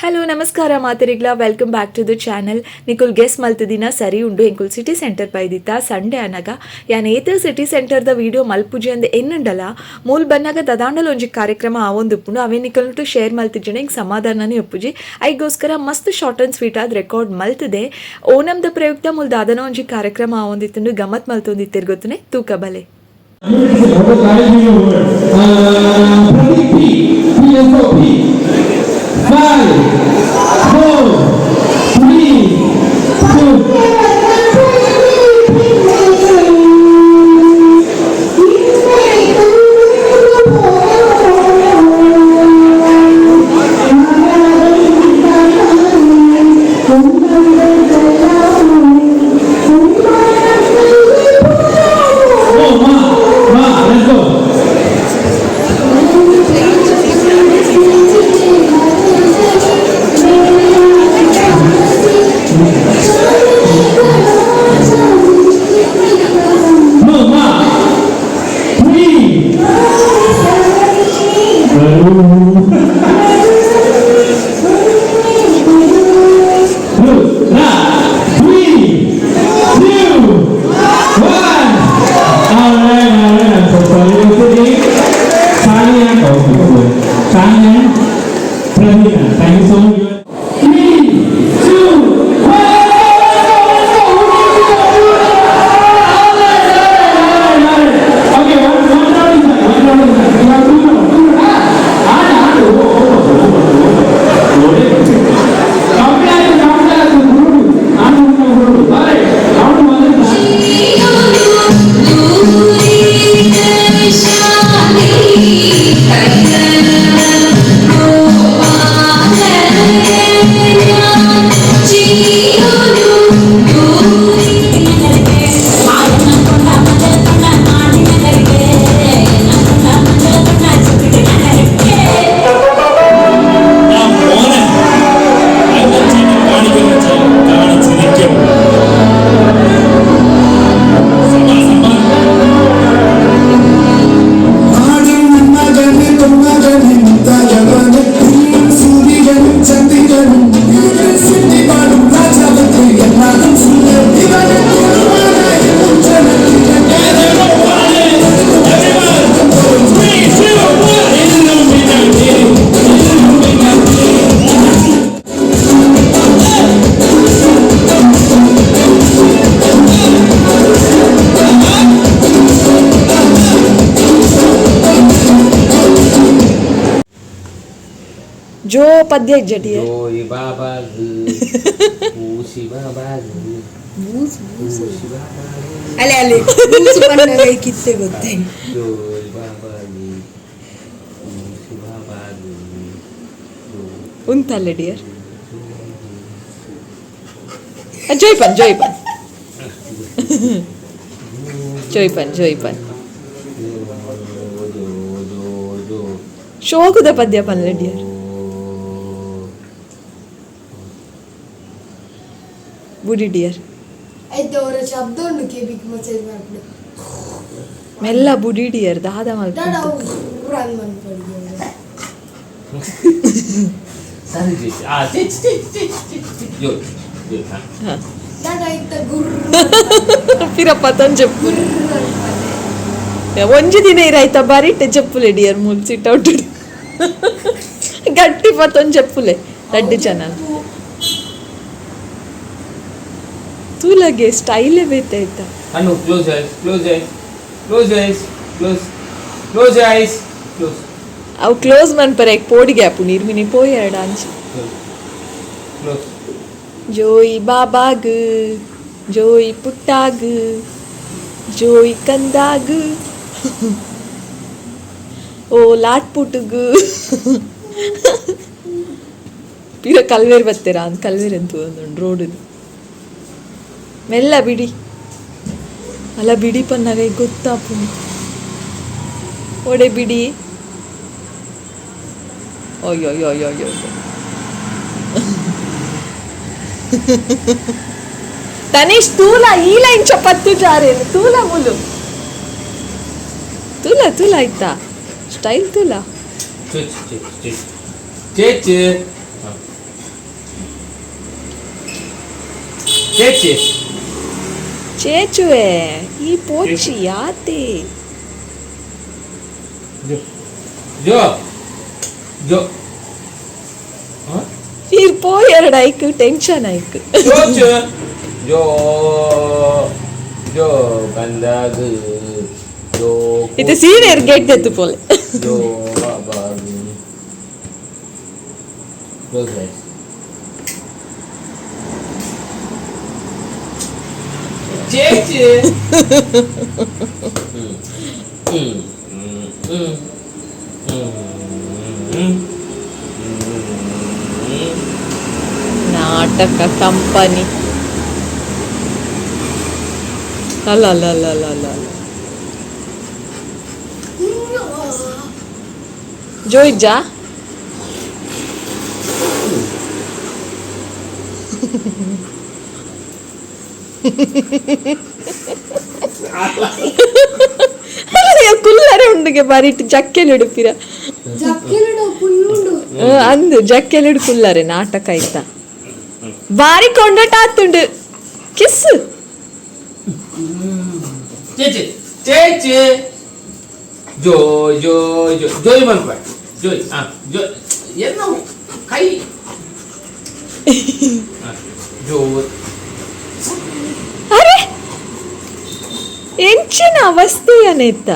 Hello ನಮಸ್ಕಾರ ಮಾತೆರಿಗ್ಲ, welcome back to the channel. ನಿಕುಲ್ guess ಮಲ್ತದಿನ ಸರಿ ಉಂಡು, ಎಂಕುಲ್ ಸಿಟಿ ಸೆಂಟರ್ ಬೈದಿತ್ತ ಸಂಡೆ ಅನಗ. ಯಾನ್ ಏತ ಸಿಟಿ ಸೆಂಟರ್ದ ವಿಡಿಯೋ ಮಲ್ಪುಜಿ ಅಂದ್ ಎನ್ನುಂಡಲ, ಮೂಲ್ ಬನ್ನಗ ದದಾಂಡಲ ಒಂಜಿ ಕಾರ್ಯಕ್ರಮ ಆವೊಂದುಪ್ಪುಂಡು. ಅವೇ ನಿಕುಲ್ ಶೇರ್ ಮಲ್ತಿಜ್ಜಂಡ ಎಂಕ್ ಸಮಾಧಾನನೇ ಉಪ್ಪುಜಿ. ಐಗೋಸ್ಕರ ಮಸ್ತ್ ಶಾರ್ಟ್ ಅಂಡ್ ಸ್ವೀಟ್ ಆದ್ ರೆಕಾರ್ಡ್ ಮಲ್ತದೆ. ಓನಂದ ಪ್ರಯುಕ್ತ ಮೂಲ್ ದಾದನ ಒಂಜಿ ಕಾರ್ಯಕ್ರಮ ಆವೊಂದಿತ್ತುಂಡು. ಗಮತ್ ಮಲ್ತೊಂದಿತ್ತೆರ್ ಗೊತ್ತುನೆ, ತೂಕ ಬಲೆ. Pratik P. P, let's go, P. Five, four, three, two. Oh, Ma, Ma, let's go. No, Ma. Three. Two, three, two, one. All right. I'm so sorry. What's the name? Sania. Okay, good. Sania. Pravina. Thank you so much. Three, two, one. Let's go, let's go, let's go. All right, all right, all right, all right. Okay, one round is done. One round is done. We have two rounds. Two rounds. Ah, ah, oh, oh, oh, oh, oh. Complete, complete, road. Road. All right, round one is done. ആ മോനെ ചേട്ടൻ കാണിക്കുന്ന വെച്ചാൽ കാണിച്ചിരിക്കും. സമ്മാ, സമ്മാ. നാടിൻ നന്മകന് പൊന്മകന് മുത്തഴകന്, സൂര്യനും ചന്ദ്രനും city പാടും രാജാവത്തെ എല്ലാരും. ഇവനെ Three, two, one. Illuminati, Illuminati. ಜೋ ಪದ್ಯ ಇಜ್ಜಟಿ. ಜೋಯಿ ಬಾಬಾಗ್ ಊಸಿ ಬಾಬಾಗ್ ಊಸಿ ಬಾಬಾಗ್. ಅಲೆ ಅಲೆ, ಬೂಸು ಬಣ್ಣದ ಕಿತ್ತೆ ಗೊತ್ತೇ. ಜೋಯ್ ಬಾಬಾಗ್ ಊಸಿ ಬಾಬಾಗ್. ಉಂತಲ್ಲ ಡಿಯರ್. ಜೋಯ್ ಪನ್, ಜೋಯ್ ಪನ್, ಜೋಯ್ ಪನ್, ಜೋಯ್ ಪನ್. ಜೋ ಜೋ ಜೋ. ಶೋಕುದ ಪದ್ಯ ಪನ್ಲ ಡಿಯರ್. ಬುಡಿ ಡಿಯರ್. ಆಯ್ತು, ಅವರ ಶಬ್ದ ಉಂಡು ಕೆಬಿಕ್ ಮಸೇಜ್ ಮಾಡ್ಬಿಡು. ಮೆಲ್ಲ ಬುಡಿ ಡಿಯರ್, ದಾದ ದಾಡ. ಮಲ್ಪ. ರನ್ ಮನ್ಪಡಿ. ಸರಿ ಚೇಚಿ, ಆ ಚೇಚಿ ಚೇಚಿ ಚೇಚಿ ಚೇಚಿ, ಜೋ ಜೋ, ಹಾ. ದಾಡ ಇತ್ತ ಗುರ್ರ. ಪಿರಪ್ಪ ತನ್ ಜಪ್ಪು. ಒಂಜಿ ದಿನ ಇರಾಯ್ತ ಬಾರಿಟ್ಟೆ ಜಪ್ಪುಲೆ ಡಿಯರ್. ಮೂಲ್ ಸಿಟ್ ಔಟ್ ಗಟ್ಟಿ ಪತ್ತೊಂದು ಜಪ್ಪುಲೆ ರಡ್ಡು ಜನ. ತೂಲಗೆ ಸ್ಟೈಲೇ ಬೇತೆ ಆಯ್ತಾ. Anu, close your eyes, close your eyes, close your eyes, close, close your eyes, close. ಅವು ಕ್ಲೋಸ್ ಮನ್ಪರೆ ಪೋಡಿಗೆ ಆಪು ನೀರು ಮಿನಿ ಪೋಯೆರಡ ಅಂಚಿ. Close, close. ಜೋಯ್ ಬಾಬಾಗ್, ಜೋಯ್ ಪುಟ್ಟಾಗ್, ಜೋಯ್ ಕಂದಾಗ್, ಓ ಲಾಟ್ ಪುಟ್ಟುಗ್. ಪಿರ ಕಲ್ವೇರ್ ಬತ್ತೆರಾ ಅಂದ್ ಕಲ್ವೇರ್ ಅಂತ ಒಂದುಂಡು ರೋಡ್. ಮೆಲ್ಲ ಬಿಡಿ ಅಲ್ಲ, ಬಿಡಿ ಪನ್ನಾಗ ಗೊತ್ತಾಪುಂಡು. ಒಡೆ ಬಿಡಿ. ಅಯ್ಯೋ ಅಯ್ಯೋ ಅಯ್ಯೋ ಅಯ್ಯೋ. ತನಿಷ್, ತೂಲ ಈ ಲೈನ್ ಚಪತ್ತು ಜಾರೇನು. ತೂಲ ಮುಲು, ತೂಲ ತೂಲ ಆಯ್ತಾ ಸ್ಟೈಲ್ ತೂಲ. ಚೇಚಿ ಚೇಚಿ ಚೇಚಿ ಚೇಚಿ, ಹಾ. ಚೇಚಿ. ಚೇಚುವೆ ಈ ಪೋಚಿ ಯಾತೆ. ಜೋ ಜೋ ಜೋ. ನೀರ್ ಪೋಯ್ ಎರಡು ಐಕ್ ಟೆನ್ಷನ್ ಐಕ್. ಜೋಚು ಜೋ ಜೋ ಬಂದಾಗ ಜೋ. ಇದು ಸೀನಿಯರ್ ಗೇಟ್ ದೆತ್ತು ಪೋಲೆ. ಜೋ ಬಾಬಾ. Close eyes. ಚೇಚಿ. ಹ್ಮ್ ಹ್ಮ್ ಹ್ಮ್ ಹ್ಮ್ ಹ್ಮ್ ಹ್ಮ್. ನಾಟಕ ಕಂಪನಿ ಅಲ್ಲ ಅಲ್ಲ ಅಲ್ಲ ಅಲ್ಲ ಅಲ್ಲ ಅಲ್ಲ. ಜೋಯಿಜ್ಜಾ? ಕುಲ್ಲರೆ ಉಂಡುಗೆ ಬಾರಿ ಜಕ್ಕೆಲ್ ಉಡುಪಿರ. ಜಕ್ಕೆಲುಡು ಪುಲ್ಲುಂಡು. ಅಂದು ಜಕ್ಕೆಲಿಡು ಕುಲ್ಲರೆ ನಾಟಕ ಆಯ್ತಾ ಬಾರಿ ಕೊಂಡಟ ಆತುಂಡು ಕಿಸ್. ಚೇಚಿ ಚೇಚಿ. ಜೋ ಜೋ ಜೋ ಜೋಯ್ ಮನ್ಪ ಜೋಯ್. ಆ ಜೋ ಎನ್ನ ಕೈ. ಆ, ಜೋ. ಅರೆ ಎಂಚಿನ ಅವಸ್ಥೆಯನೇತ.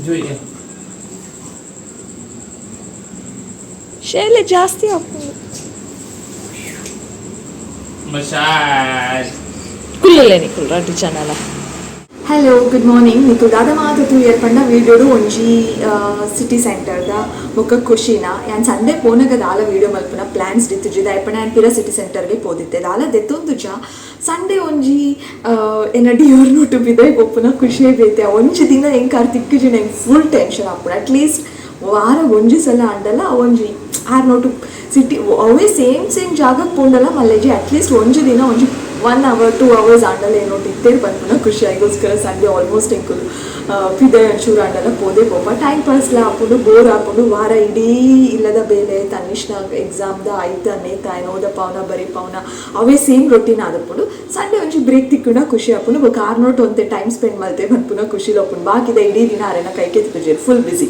ಜೋಯ್. ಶೈಲೆ ಜಾಸ್ತಿ ಆಪುಂಡು. ಮಸಾಜ್. ಕುಲ್ಲಲೆ ನಿಕುಲ್ ರಡ್ಡು ಜನಲ. Hello, good morning. ನಿಕುಲ್ ದಾದ ಮಾತ ತೂಯರ್ ಪಂಡ ವೀಡಿಯೋಡು ಒಂಜಿ ಸಿಟಿ ಸೆಂಟರ್ದ ಬೊಕ್ಕ ಖುಷಿನ. ಯಾನ್ ಸಂಡೆ ಪೋನಗ ದಾಲ ವೀಡಿಯೋ ಮಲ್ಪುನ ಪ್ಲ್ಯಾನ್ಸ್ ದಿತ್ತುಜಿ. ದಾಯೆ ಯಾನ್ ಪಿರ ಸಿಟಿ ಸೆಂಟರ್ಗೆ ಪೋದಿತ್ತೆ. ದಾಲ ದೆತ್ತೊಂದುಜ. ಸಂಡೆ ಒಂಜಿ ಎನ್ನ ಡಿಯರ್ ನೋಟು ಬಿದೈ ಪೋಪುನ ಖುಷಿಯೇ ಬೇತೆ. ಒಂಜಿ ದಿನ ಎಂಕ್ ಆರ್ ತಿಕ್ಕುಜಿನ ಎಂಕ್ ಫುಲ್ ಟೆನ್ಷನ್ ಆಪುಂಡು. ಅಟ್ಲೀಸ್ಟ್ ವಾರ ಒಂಜಿ ಸಲ ಅಂಡಲ ಒಂಜಿ ಆರ್ ನೋಟು ಸಿಟಿ ಅವೇ ಸೇಮ್ ಸೇಮ್ ಜಾಗಕ್ಕೆ ಪೋಂಡಲ ಮಲ್ಲೆಜಿ. ಅಟ್ಲೀಸ್ಟ್ ಒಂಜಿ ದಿನ ಒಂಜಿ 1 ಅವರ್ 2 ಅವರ್ಸ್ ಆಂಡಲ ಏನೋ ಇತ್ತೇರ್ ಪನ್ಪುನ ಖುಷಿ ಆಗೋಸ್ಕರ ಸಂಡೆ ಆಲ್ಮೋಸ್ಟ್ ಎಂಕುಲು ಪಿದೈ ಒಂಚೂರು ಆಂಡಲ ಪೋದೆ ಪೋಪ. ಟೈಮ್ ಪಾಸ್ಲ ಆಪುಂಡು, ಬೋರ್ ಆಪುಂಡು. ವಾರ ಇಡೀ ಇಲ್ಲದ ಬೇಲೆ, ತನಿಷ್ನ ಎಕ್ಸಾಮ್ದ ಆಯ್ತು ನೇತ ಓದ ಪಾವನ ಬರಿ ಪಾವನ ಅವೇ ಸೇಮ್ ರೊಟೀನ್ ಆದಪುಂಡು. ಸಂಡೆ ಒಂಜಿ ಬ್ರೇಕ್ ತಿಕ್ಕುನ ಖುಷಿ ಆಪುಂಡು. ಬೊಕ್ಕ ಆರ್ ನೋಟ್ ಒಂತೆ ಟೈಮ್ ಸ್ಪೆಂಡ್ ಮಲ್ತೆ ಪನ್ಪುನ ಖುಷಿಲ ಉಪ್ಪುಂಡು. ಬಾಕಿದ ಇಡೀ ದಿನ ಅರೆನ ಕೈಕೆ ತಿಕ್ಕುಜೆರ್, ಫುಲ್ ಬಿಸಿ.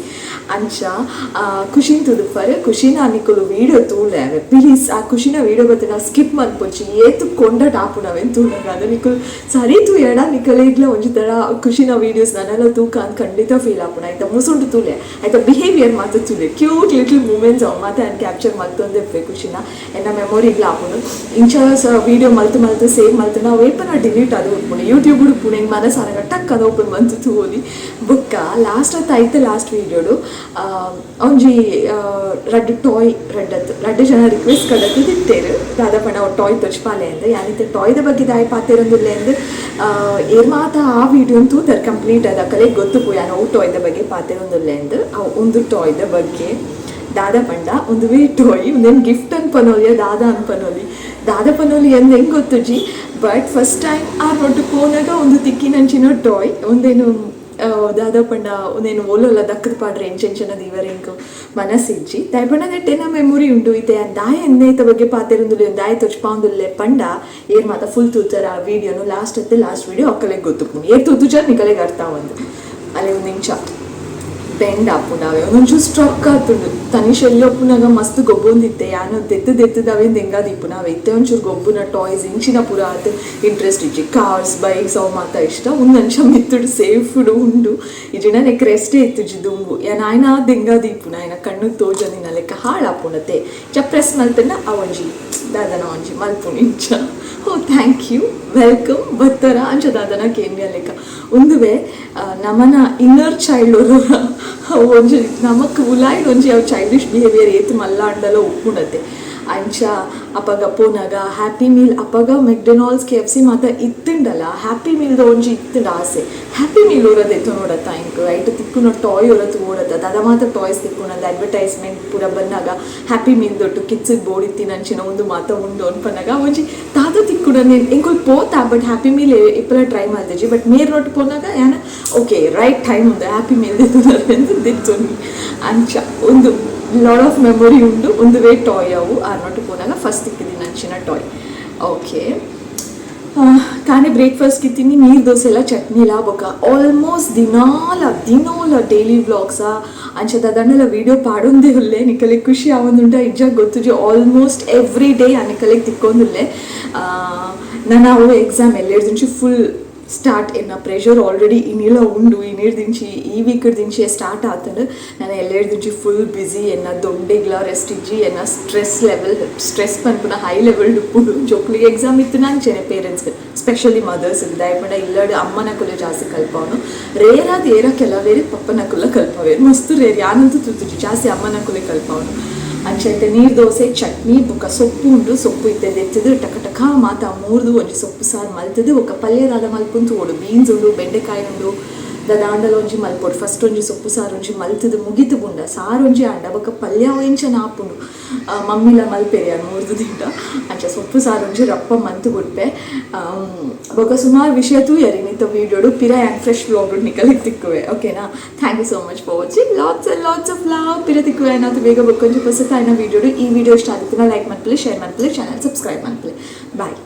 ಅಂಚ ಖುಷಿನ್ ತುದುಪರ್ ಖುಷಿನ ನಿಕುಲು ವೀಡಿಯೋ ತೂಲೆ ಅವೆ ಪ್ಲೀಸ್. ಆ ಖುಷಿನ ವೀಡಿಯೋ ಬತ್ತೆ ನಾವು ಸ್ಕಿಪ್ ಮನ್ಪೊಚ್ಚಿ. ಏತು ಕೊಂಡಟ ಆಪುನವೇನ್ ತೂನಗ ಅದು ನಿಕುಲು ಸರಿ ತೂಯಡ ನಿಕಲೆಗ್ಲ ಒಂಜಿ ತರ ಖುಷಿನ ವೀಡಿಯೋಸ್ ನನ್ನೆಲ್ಲ ತೂಕ ಅಂತ ಖಂಡಿತ ಫೀಲ್ ಆಪುಂಡು. ಆಯ್ತಾ ಮುಸುಂಟು ತೂಲೆ ಆಯ್ತಾ ಬಿಹೇವಿಯರ್ ಮಾತ್ರ ತೂಲೆ ಕ್ಯೂಟ್ ಲಿಟಲ್ ಮೂಮೆಂಟ್ಸ್ ಅವು ಮಾತ್ರ ಆ್ಯಂಡ್ ಕ್ಯಾಪ್ಚರ್ ಮಲ್ತೊಂದೆ ಖುಷಿನ ಎನ್ನ ಮೆಮೊರಿಗ್ಲ ಆಪುಂಡು. ಇಂಚ ವೀಡಿಯೋ ಮಲ್ತು ಮಲ್ತು ಸೇವ್ ಮಲ್ತು ನಾವು ಏಪನ ಡಿಲೀಟ್ ಅದು ಉಪ್ಪುಂಡು. ಯೂಟ್ಯೂಬ್ ಉಪ್ಪುಂಡು. ಹಿಂಗೆ ಮನಸ್ಸಾನಗ ಟಕ್ ಅದು ಓಪನ್ ಮಂತು ತೂವೊಲಿ. ಬೊಕ್ಕ ಲಾಸ್ಟ್ ಆತ ಐತೆ ಲಾಸ್ಟ್ ವೀಡಿಯೋಡು ಒಂಜಿ ರಡ್ಡ್ ಟಾಯ್ ರಡ್ಡತ್ತು ರಡ್ಡ್ ಜನ ರಿಕ್ವೆಸ್ಟ್ ಕಡತ್ತು ದಿತ್ತೇರು ದಾದ ಪಂಡ ಅವು ಟಾಯ್ ತೊಚ್ಪಾಲೆ ಅಂದ್. ಯಾನಿತ್ತೆ ಟಾಯ್ದ ಬಗ್ಗೆ ದಾಯ ಪಾತೆರೊಂದುಲ್ಲೆ ಅಂದ್ ಏರ್ ಮಾತ ಆ ವೀಡಿಯೋ ತೂತರ್ ಕಂಪ್ಲೀಟ್ ಅದ ಕಲೆ ಗೊತ್ತು ಪೋಯ್ ಯಾನ್ ಅವು ಟಾಯ್ದ ಬಗ್ಗೆ ಪಾತೆರೊಂದುಲ್ಲೆ ಅಂದ್. ಅವು ಒಂದು ಟಾಯ್ದ ಬಗ್ಗೆ ದಾದ ಪಂಡ ಒಂದುವೇ ಟಾಯ್ ಉಂದೆನ್ ಗಿಫ್ಟ್ ಅನ್ಪನೊಲಿಯ ದಾದ ಅನ್ಪನೊಲಿ ದಾದ ಪನೊಲಿ ಅಂದ್ ಹೆಂಗೆ ಗೊತ್ತುಜಿ. ಬಟ್ ಫಸ್ಟ್ ಟೈಮ್ ಆ ರೊಡ್ಡು ಪೋನಾಗ ಒಂದು ತಿಕ್ಕಿನಂಚಿನ ಟಾಯ್ ಒಂದೇನು ದಾದ ಪಂಡ ಒಂದೇನು ಓಲೋಲ ದಕ್ಕದ ಪಾಡ್ರೆ ಎಂಚೆಂಚನ ದೀವರೆಂಕು ಮನಸ್ಸಿಜ್ಜಿ. ದಾಯ್ ನೆಟ್ಟೆನ ಮೆಮೊರಿ ಉಂಟು ಇತ್ತೆ ದಾಯ ಎನ್ನೇತ ಬಗ್ಗೆ ಪಾತೆರೊಂದುಲ್ಲೆ ದಾಯ ತೊಚ್ಪಾಂದುಲ್ಲೆ ಪಂಡ ಏರ್ ಮಾತ ಫುಲ್ ತೂತರ ಆ ವೀಡಿಯೋನು ಲಾಸ್ಟ್ ಅತ್ತೆ ಲಾಸ್ಟ್ ವೀಡಿಯೋ ಅಕ್ಕಲೆಗ್ ಗೊತ್ತುಪ್ಪುಂಡು. ಏರ್ ತೂತುಜಾರ್ ನಿಕಲೆಗ್ ಅರ್ಥ ಒಂದು ಅಲೆ ಒಂದು ನಿಮಿಷ ಬೆಂಡ್ ಆಪುಂಡು. ಒಂಚೂರು ಸ್ಟ್ರಕ್ ಆತುಂಡು. ತನಿಷ್ ಎಲ್ಲಿ ಒಪ್ಪುನಾಗ ಮಸ್ತ್ ಗೊಬ್ಬೊಂದಿತ್ತೆ. ಯಾನು ದೆತ್ತು ದೆತ್ತದವೇ ದೆಂಗಾದಿಪ್ಪುನ ಅವೆ ಇತ್ತೆ ಒಂಚೂರು ಗೊಬ್ಬುನ ಟಾಯ್ಸ್ ಇಂಚಿನ ಪೂರ ಆತ್ ಇಂಟ್ರೆಸ್ಟ್ ಇಜ್ಜಿ. ಕಾರ್ಸ್ ಬೈಕ್ಸ್ ಅವು ಮಾತ ಇಷ್ಟ. ಒಂದು ಅಂಶ ಮಿತ್ತುಡು ಸೇಫ್ ಉಂಡು ಇಜಿನ ನೆಕ್ ರೆಸ್ಟೇ ಇತ್ತುಜಿ ದುಂಬು. ಯಾನ್ ಆಯ್ನ ದೆಂಗಾದಿಪ್ಪುನ ಆಯ್ನ ಕಣ್ಣು ತೋಜಂದಿನ ಲೆಕ್ಕ ಹಾಳಾಪುಂಡತೆ. ಚ ಪ್ರೆಸ್ ಮಲ್ತಂಡ ಆ ಒಂಜಿ ದಾದನ ಒಂಜಿ ಮಲ್ಪುಂಡು ಇಂಚ. ಓ thank you welcome ಬತ್ತರ ಅಂಚ ದಾದನ ಕೇನ್ಯ ಲೆಕ್ಕ. ಉಂದುವೆ ನಮನ ಇನ್ನರ್ ಚೈಲ್ಡ್ ಒಂಜಿ ನಮಕ್ ಉಲಾಯ್ಡ್ ಒಂಜಿ ಅವು ಚೈಲ್ಡಿಶ್ ಬಿಹೇವಿಯರ್ ಏತ್ ಮಲ್ಲ ಅಂಡಲ ಉಪ್ಪುಂಡತೆ. ಅಂಚ ಅಪಗ ಪೋನಾಗ ಹ್ಯಾಪಿ ಮೀಲ್ ಅಪಗ ಮೆಕ್ಡೊನಾಲ್ಡ್ಸ್ ಕೆಎಫ್ಸಿ ಮಾತ ಇತ್ತುಂಡಲ ಹ್ಯಾಪಿ ಮೀಲ್ದ ಒಂಜಿ ಇತ್ತುಂಡ ಆಸೆ. ಹ್ಯಾಪಿ ಮೀಲ್ ಓರದ ಎತ್ತು ನೋಡತ್ತ ಇಂಕ್ ಐಟ್ ತಿಕ್ಕುನ ಟಾಯ್ ಒರತು ಓಡತ್ತ ದಾದ ಮಾತ ಟಾಯ್ಸ್ ತಿಕ್ಕುನಂದ ಅಡ್ವರ್ಟೈಸ್ಮೆಂಟ್ ಪೂರ ಬನ್ನಾಗ ಹ್ಯಾಪಿ ಮೀಲ್ ದೊಟ್ಟು ಕಿಡ್ಸಿಗೆ ಬೋಡಿತ್ತಿನಂಚಿನ ಒಂದು ಮಾತ ಉಂಡು ಅನ್ಪನಾಗ ಒಂಜಿ ದಾದ ತಿಕ್ಕುನ ಎಂಕುಲ್ ಪೋತಾ. ಬಟ್ ಹ್ಯಾಪಿ ಮೀಲ್ ಇಪ್ಪಲ ಟ್ರೈ ಮಲ್ದಿಜಿ. ಬಟ್ ಮೇರ್ ನೋಟ್ ಪೋನಾಗ ಯಾನ ಓಕೆ ರೈಟ್ ಟೈಮ್ ಉಂದು ಹ್ಯಾಪಿ ಮೀಲ್ ದೆತ್ತೊಂದು ಅಂಚ ಒಂದು ಲಾಟ್ ಆಫ್ ಮೆಮೊರಿ ಉಂಡು. ಒಂದುವೇ ಟಾಯ್ ಅವು ಆರ್ ನೋಟು ಪೋನಾಗ ಫಸ್ಟ್ ತಿಕ್ಕಿದಿನ ಅಂಚಿನ ಟಾಯ್. ಓಕೆ. ಕಾನೆ ಬ್ರೇಕ್ಫಾಸ್ಟ್ ತಿನ್ನಿ ನೀರು ದೋಸೆ ಎಲ್ಲ ಚಟ್ನಿಲ ಬೊಕ ಆಲ್ಮೋಸ್ಟ್ ದಿನಾಲ ದಿನೋಲ ಡೈಲಿ ವ್ಲಾಗ್ಸ ಅಂಚ ದಾದಂಡಲ ವೀಡಿಯೋ ಪಾಡೊಂದೇ ಉಲ್ಲೆ. ನಿಕಲೆಗ್ ಖುಷಿ ಆವೊಂದುಂಡ ಇಜ್ಜ ಗೊತ್ತುಜಿ. ಆಲ್ಮೋಸ್ಟ್ ಎವ್ರಿ ಡೇ ನಿಕಲೆಗ್ ತಿಕ್ಕೊಂದುಲ್ಲೆ. ನನ ಅವು ಎಕ್ಸಾಮ್ ಎಲ್ಲೆಡ್ದಿಂಚಿ ಫುಲ್ ಸ್ಟಾರ್ಟ್ ಎನ್ನ ಪ್ರೆಷರ್ ಆಲ್ರೆಡಿ ಇನಿಲ ಉಂಡು. ಇನಿರ್ದಿಂಚಿ ಈ ವೀಕ್ ದಿಂಚಿ ಸ್ಟಾರ್ಟ್ ಆತಂಡು. ನಾನು ಎಲ್ಲೆಡ್ದಿಂಚಿ ಫುಲ್ ಬ್ಯುಸಿ. ಎನ್ನ ದೊಂಡೆಗ್ಲ ರೆಸ್ಟ್ ಇಜ್ಜಿ. ಎನ್ನ ಸ್ಟ್ರೆಸ್ ಲೆವೆಲ್, ಸ್ಟ್ರೆಸ್ ಪನ್ಪುನ ಹೈ ಲೆವೆಲ್ ಉಪ್ಪುಂಡು. ಜೋಕ್ಲಿಗೆ ಎಕ್ಸಾಮ್ ಇತ್ತು ಅಂಚೆನೆ ಪೇರೆಂಟ್ಸ್, ಸ್ಪೆಷಲಿ ಮದರ್ಸ್. ದಾಯೆ ಇಲ್ಲಡ್ ಅಮ್ಮನಕುಲು ಜಾಸ್ತಿ ಕಲ್ಪವನು. ರೇರ್ ಆದ್ ಏರ ಕೆಲವೇರು ಪಪ್ಪನಕುಲ ಕಲ್ಪವೇರು, ಮಸ್ತ್ ರೇರ್. ಯಾನಂತೂ ತೂತುಜಿ, ಜಾಸ್ತಿ ಅಮ್ಮನಕುಲೆ ಕಲ್ಪವನು. ಅಂಚೆ ನೀರು ದೋಸೆ, ಚಟ್ನಿ ಬೊಕ್ಕ ಸೊಪ್ಪು ಉಂಡು. ಸೊಪ್ಪು ಇತ್ತೆ ದೆತ್ತದು ಟಕ ಟಕ ಮಾತ ಮೂರ್ದು ಒಂಜಿ ಸೊಪ್ಪು ಸಾರು ಮಲ್ತದು ಬೊಕ್ಕ ಪಲ್ಯದಾದ ಮಲ್ಪುಂತು ಓಡು. ಬೀನ್ಸ್ ಉಂಡು, ಬೆಂಡೆಕಾಯಿ ಉಂಡು, ದಾದಾಂಡಲ ಒಂಜಿ ಮಲ್ಪೊಡು. ಫಸ್ಟ್ ಒಂಜಿ ಸೊಪ್ಪು ಸಾರು ಒಂಜಿ ಮಲ್ತದು ಮುಗಿತು ಬುಂಡ ಸಾರು ಒಂಜಿ ಆಂಡ ಬೊಕ್ಕ ಪಲ್ಯ ಎಂಚನ ಆಪುಂಡು. ಮಮ್ಮಿಲ ಮಲ್ಪೆರಿ ಯಾನ್ ಮೂರ್ದು ದಿಂಡ. ಅಂಚ ಸೊಪ್ಪು ಸಾರು ಒಂಜಿ ರಪ್ಪ ಮಂತು ಬುಡ್ಪೆ. ಬೊಕ್ಕ ಸುಮಾರು ವಿಷಯ ತೂಯರಿ ನಿತ್ತ ವೀಡಿಯೋಡು. ಪಿರ ಆ್ಯಂಡ್ ಫ್ರೆಶ್ ವ್ಲಾಗ್ ನಿಕಲಿಗೆ ತಿಕ್ಕುವೆ, ಓಕೆನಾ? Thank you so much for watching. Lots and lots of love. ಪಿರ ತಿಕ್ಕುವೆ ಅನ್ನೋದು ಬೇಗ ಬೊಕ್ಕೊಂಜಿ ಹೊಸತಾಯಿನ ವೀಡಿಯೋಡು. ಈ ವಿಡಿಯೋ ಇಷ್ಟ ಆಗುತ್ತಿನ ಲೈಕ್ ಮಲ್ಪಲೆ, ಶೇರ್ ಮಲ್ಪಲೆ, ಚಾನಲ್ ಸಬ್ಸ್ಕ್ರೈಬ್ ಮಲ್ಪಲೆ. ಬಾಯ್.